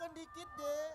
Goyangkeun dikit deh.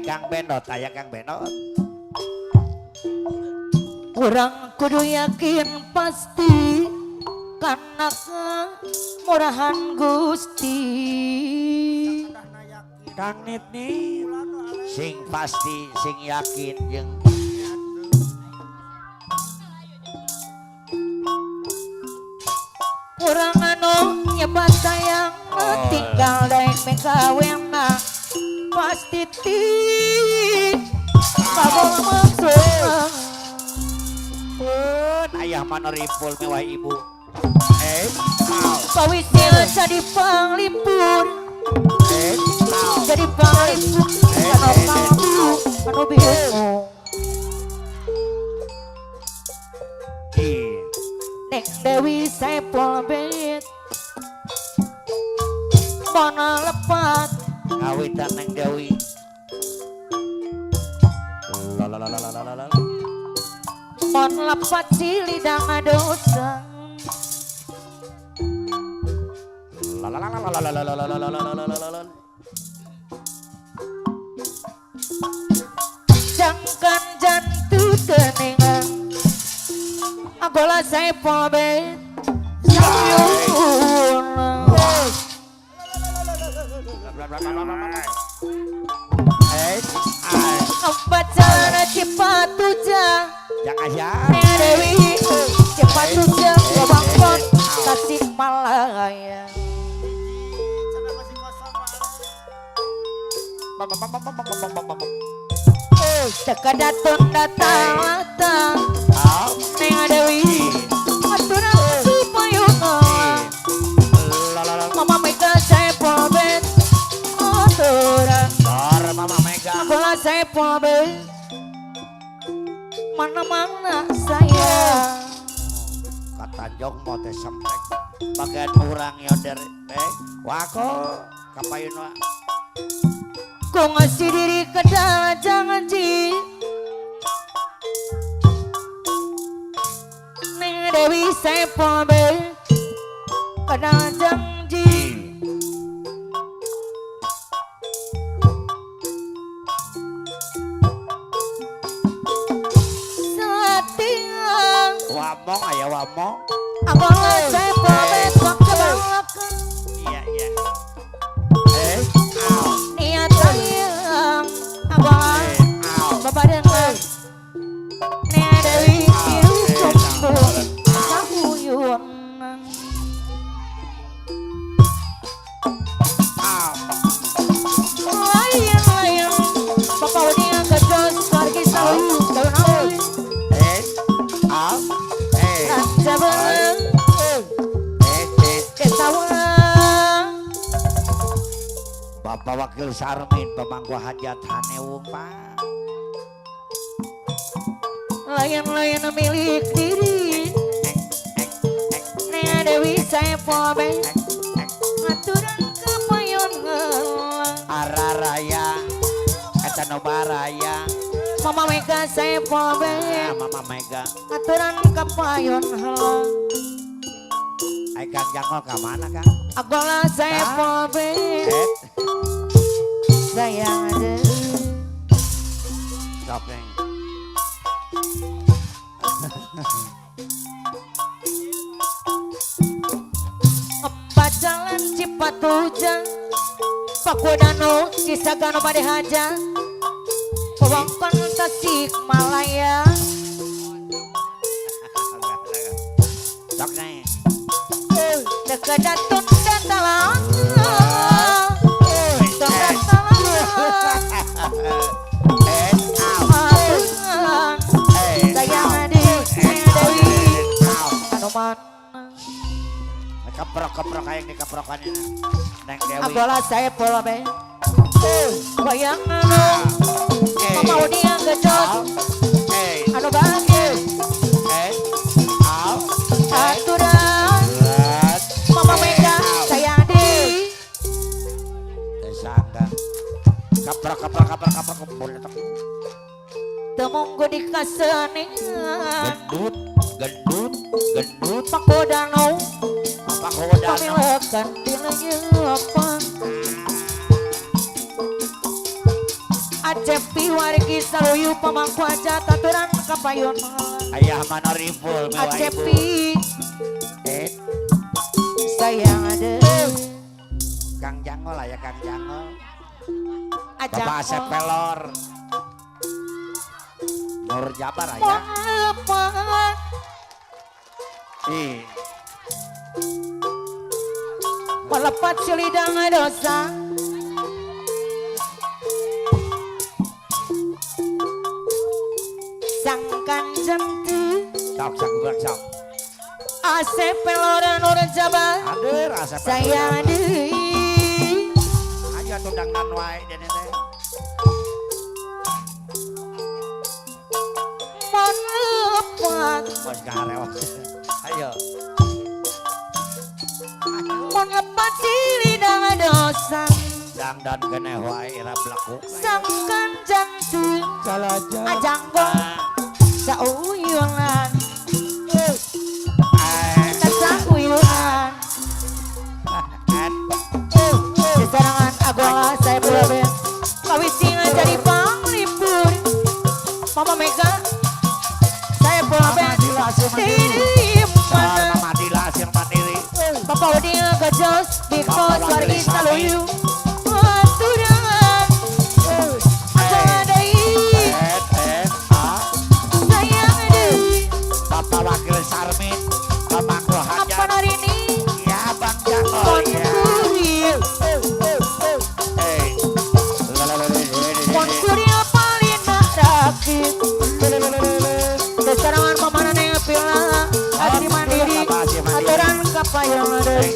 Kang Benot, aya Kang Benot. Urang kudu yakin pasti karena kemurahan Gusti. Kang Nitni sing pasti sing yakin jeung urang anu nyebat sayang tinggal daek mekawena pasti ti kabol maksud pun ayah mana ripul mewah ibu pawisnya jadi panglipur jadi panglipur kano kamu kano bingung Neng Dewi Saipul Bet mana lepat kawitan Neng Dewi mon lepat silidang dosa jangkan jantu kenengan agola Saipul Bet sayun Pacara Cipatuja Neng Dewi Cipatuja wewengkon Tasikmalaya. Cekadatun datang Neng Dewi aturan supayuna Mama Mega Saipul Bet aturan Mama Mega Agola Saipul Bet mana-mana saya katanjong mau teh semprek bagian urang yoder wako kapayun wa ku ngasih diri kedala jangan ji Neng Dewi Saipul Bet kedala janji Wamong aya wamong. Agola Saipul Bet kebalakan. Iya iya. Niat sayang agola Bapak Wakil Sarmin pemangku hajat Hanewung Pak. Lain-lain milik diri. Neng Dewi Saiful be aturan kepayon heula. Araraya eta nu baraya. Mama Mega Saiful be Mama Mega aturan kepayon heula. Ai Kang Jangol ka mana Kang? Agola Saiful be sayang deui. Sok neng. Pacalan Cipatujah Pakudano Cisagano bade haja wewengkon Tasikmalaya. Sok neng. Dekedatun datalang sayang di Dewi Anoman. Keprok-keprok hayang dikeprokan ini Neng Dewi. Agola Saiful be wayang anu Mama Udi yang gejot anu bagi aturan Mama Mega sayang di Sangka keprok keprok keprok keprok keprok temunggu di kaseningan gendut gendut gendut Pakodano Pakodano pamilekan dileyepan Acepi wargi saluyu pamangku hajat aturan kapayun ayah mana riful Acepi sayang ada Kang Jangol ayah Kang Jangol Bapak Asep Pelor Nur Jabar ayah ih melepat selidang dosa sangkan jentu sok sok sok Asep Pelor Nur Jabar hadir Asep sayang deui ayo tundangan wae dene teh melepat bos karewas ayo melepat silidang dosa dangdan keneh wae ira belaku sangkan jantung ajanggong sauyunan sauyunan sesarangan agola Saiful be kawis jadi panglipur Mama Mega Saiful be Mama Dila Sir Mandiri Bapak Udi gejos Big Boss wargi saluyu aturan agola deui sayang deui Bapak Wakil Sarmin pamangku hajat apa narini ya Bang Jangol ya Konkuril paling rakit kesarangan pamana neng pila Asi Mandiri aturan kapayong deui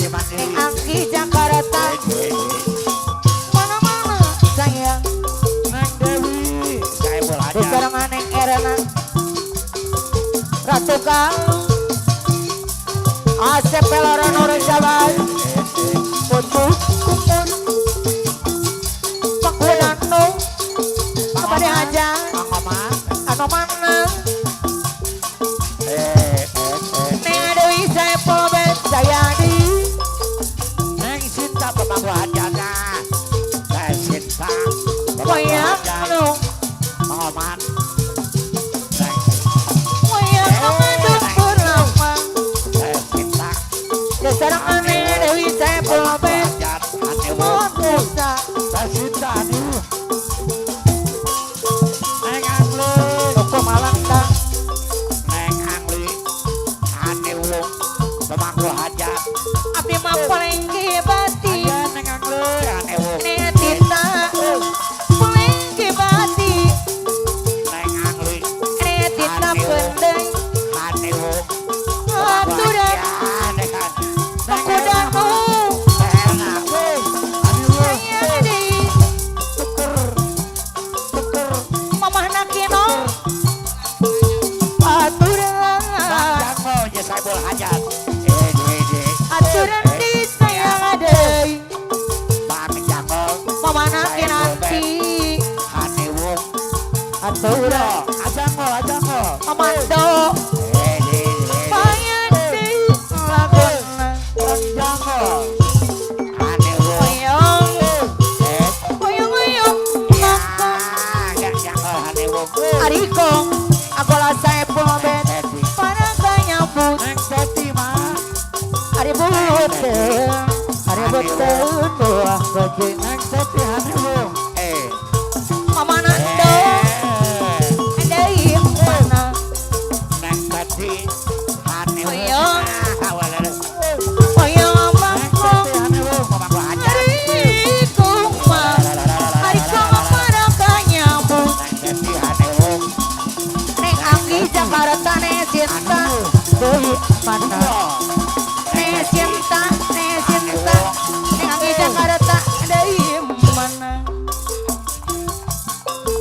Mandiri Angki Jakarta mana-mana sayang Neng Dewi Saiful hajat kesarangan neng Erna Ratu Kalu Asep Pelor Nur Jabar Putu Kumpul Pakulano kepada hajat anu mana Neng Dewi Saiful be sayang di Neng Sinta pemangku hajatna Neng Sinta wayang anu Mangoman wayang anu purnama Neng Sinta sesarangan Neng Dewi Saiful be mohon dosa Neng Sinta aduh Neng Angli Toko Malang kang Neng Angli Hanewung pemangku hajat abdi mah palengki bati Neng Angli Hanewung Neng Tita palengki bati Neng Angli Neng Tita pendeng Hanewung aturan Pakudano sayang Pantura Ajangol ajangol Amando bayar deui laguna Ajangol Hanewung Oyong oyong oyong mangkok Ajangol Hanewung Ariko agola Saepul Bet para kanyambut Neng Teti mah Ari buteun ari buteun buah gaji Neng Teti Hanewung Mama Nando deui mana Neng Teti Hanewung Oyong oyong Neng mangkok Teti Hanewung mama hajat Ariko mah Ariko para kanyambut Neng Teti Hanewung Neng Anggi Jakarta Neng Sinta deui mana Neng Sinta Neng Sinta Neng Anggi Jakarta deui mana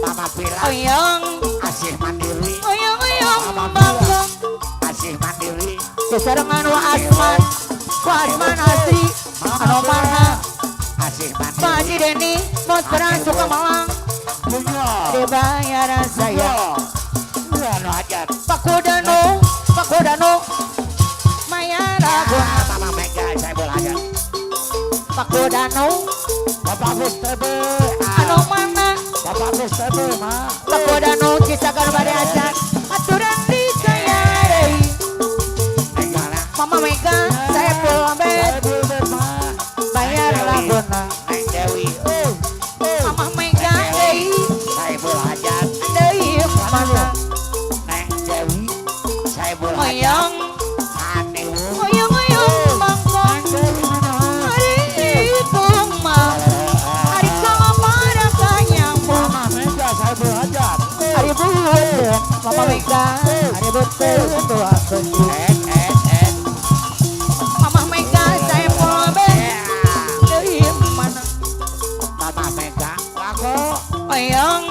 Mama Pila Oyong Asih Mandiri oyong oyong mangkok Asih Mandiri sesarengan wa Asman wa Asman Asri anu mana Asih Mandiri Pak Haji Deni Monsteran Sukamalang Punya dibayar saya Iya nu hajat Pak Kudano Mayara Mama Mega Saepul hajat Pak Kudano Bapak Agus Tebe anu mana Bapak Agus Tebe ma Pak Kudano Cisagar bade acan aturan di saya deui Mega Mama Mega Saepul Bet Saepul Bet ma bayar laguna Neng Dewi Mama Mega deui Saepul hajat deui mana Neng Dewi Saepul hajat oyong Hanewung oyong oyong mangkok Neng Dewi mana Ariko mah Ariko para kanyambut Mama Mega Saepul hajat Ari buteun Mama Mega ari buteun buah gaji Mama Mega Saepul Bet deui mana Mama Mega wako oyong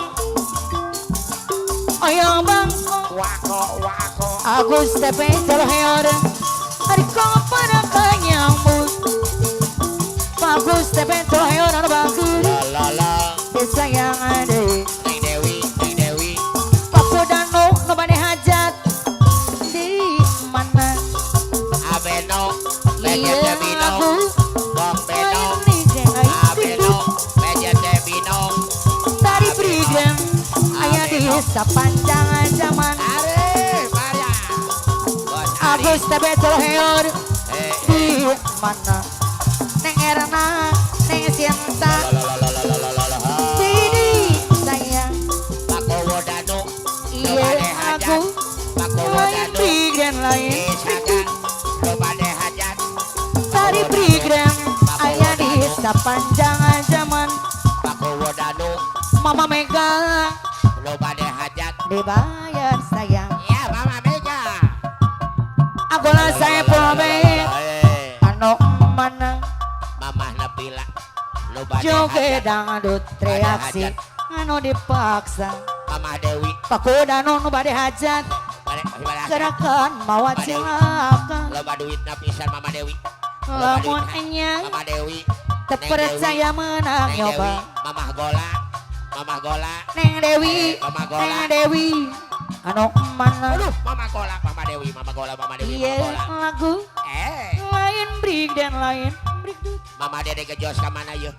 oyong bangkok wako wako Agus TP Jaloheor Ariko para kanyambut Agus TP Jaloheor anu bagus la la la disayang deui Neng Dewi Neng Dewi Pak Kudano nu bade hajat di mana Abeno Iya Bejete Bino lagu Bong Beno lain nih Abeno Bejete Bino Tari Brigem aya di sapanjang zaman Are Maria Bos Ari Agus TP Jaloheor di mana Neng Erna Neng Sinta la la la la la la la la Didi sayang Pak Wodano iya aku Pak lain Wodano Brigem lain Isaga Lobade hajat Tari Brigem aya di sapanjang zaman Pak Wodano Mama Mega Lobade hajat dibayar sayang Ya Mama Mega Agola Saepul Bet anu mana Mamah Nabila Lobade joget hajat dangdut reaksi anu dipaksa Mama Dewi Pak Kudano nu bade hajat gerakan mawa cilaka Loba duit pisan Mama Dewi lamun enya Mama Dewi terpercaya menang Neng Dewi nyoba Mamah Gola Mamah Gola Neng Dewi Mama Gola Neng Dewi anu mana Aduh Mama Gola Mama Dewi Mama Gola Mama Dewi iya Mama Gola lagu lain break dan lain break Mama Dede gejos ka mana yeuh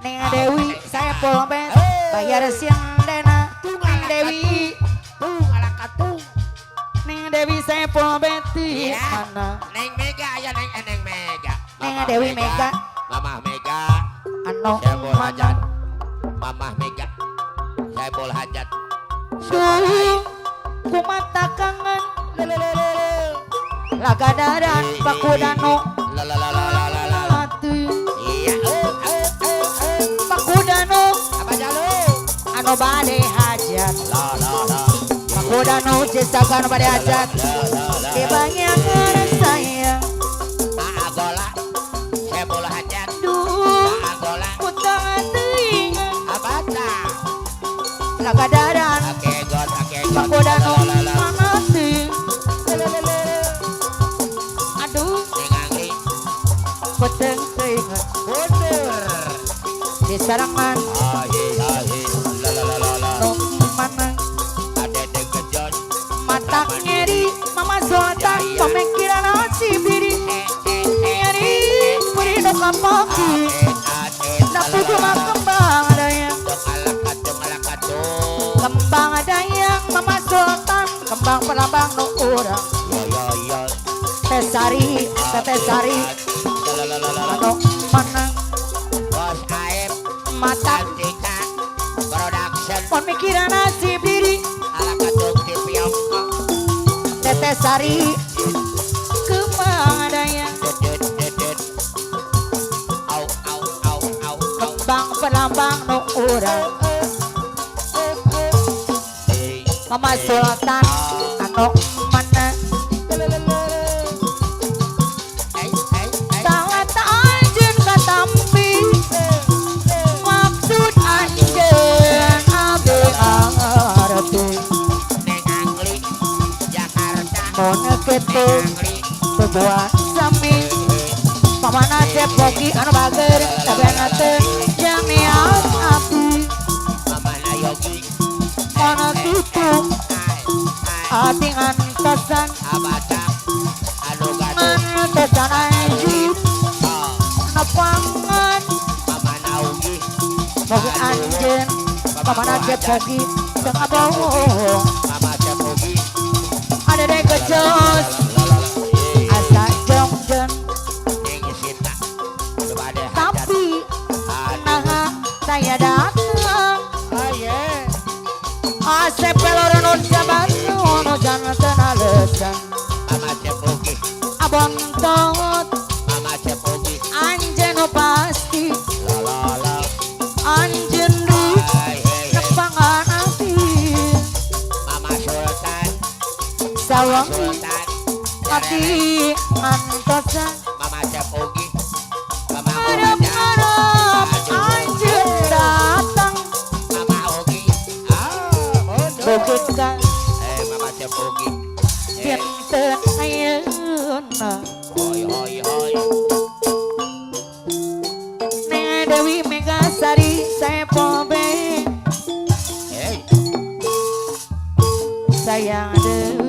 Neng Dewi Saepul Bet bayar siang dena Neng Dewi Tung ala katung Neng Dewi Saepul Bet di mana Neng Mega aya Neng Neng Mega Neng Dewi Mega Mamah Mega anu Saepul mana hajat Mamah Mega Saepul hajat Duh kumata kangen lagadaran Pak Kudano La la la la la la la Iya Pak Kudano Apa jalu anu bade hajat La la la Pak Kudano cisakan bade hajat La la la dibanyakan saya Aa Gola Saepul hajat Duh Aa Gola utang teuing Apa tah lagadaran Akegot akegot Pak Kudano La la la mana teuing Aduh Neng Anggi peteng teuing Mundur di sarangan Ahi ahi la la la la la nu mana Poki Napugo kembang dayang kembang dayang Mama Sultan kembang pelambang nu urang Tesari Tetesari anu menang Bos Aep mata Santika Production mun mikiran nasib diri ala katung di Tiongkok Tetesari kembang dayang Dedut dedut au au au au au kembang pelambang nu urang Mama Sultan anu menang eh eh eh salat anjeun katampi maksud anjeun abdi ngarti Neng Angli Jakarta mun kitu Neng Angli sebuah sami pamana cepoki anu bager kabehna teu jamiat abdi Mama Nayogi mun kitu ai ai ati ngantosan abata anu gaduh ngantosan anjeun oh nepangan Mama Naugi mugi anjeun pamana cepoki teu ngabohong Mama Cepogi ada deh gejos asa jongjon Neng Sinta coba ada hajat tapi aduh nah saya datang aye asep pelor nun sabanu nu janten alesan Mama Cepogi abontot Mama Cepogi anjeun nu pasti la la la anjeun di hai hey hey nepangan ati Mama Sultan sawangi Sultan ati ngantosan Mama Cepogi Mama ngarep-ngarep anjeun datang Mama Ogi ah mundur bukit ka eh Mama Cepogi eh dinten ayeuna hoi hoi hoi Neng Dewi Megasari Sepobe eh sayang deui